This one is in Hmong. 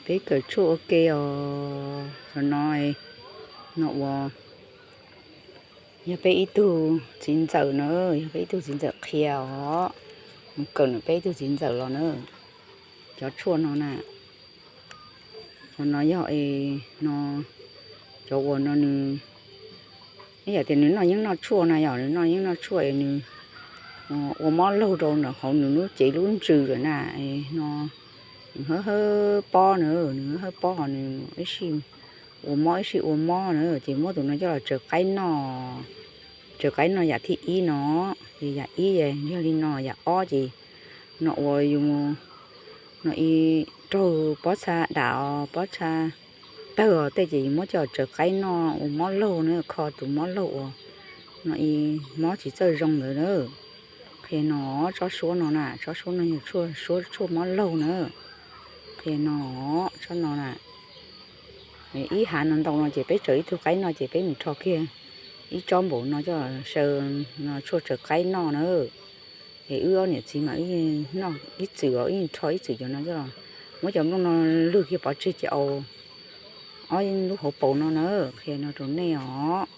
Peb kawm tshuaj ua ke os. Cov no, no ua, yog peb ib tug txiv ntxawm na, yog peb ib tug txiv ntxawm qhia os. Mus kawm nws peb ib tug txiv ntxawm los na. Cov tshuaj no na, cov no yog, no, cov uas no nws, ib yam tias nws noj yeeb noj tshuaj na, yog nws noj yeeb noj tshuaj es nws ua mob laug rau nram hauv nws lub cev lub ntsws lawm na, no nws hawb hawb pob na, nws hawb hawb pob ho nws ib sij ua mob ib sij ua mob na, ces muab tus no coj los tsaws qaib noj. Tsaws qaib noj yam thib ib no, ces yam ib yog li no, yam ob ces no ua yus, no ib raug pob txha dam os, pob txha tawg os tej ces yus muab coj tsaws qaib noj ua mob laug na, kho tus mob laug uas no ib mob tsis txawj zoo ntawd na. Qhia no, tsob suab no na, tsob suab no yog tshuaj, suab tshuaj mob laug na. Qhia no, tsob no na, ib hav no ntau no ces peb tsaws ib tug qaib noj ces peb mus rho kiag ib tsob npaum no coj saw, no tshuaj tsaws qaib noj na. Es wb ob niam txiv mas wb noj ib txwm os, wb rho ib txwm cov no coj los, muab cov nplooj no lwg kiag pov tseg ces au ob lub hauv paus no na. Qhia no rau nej os.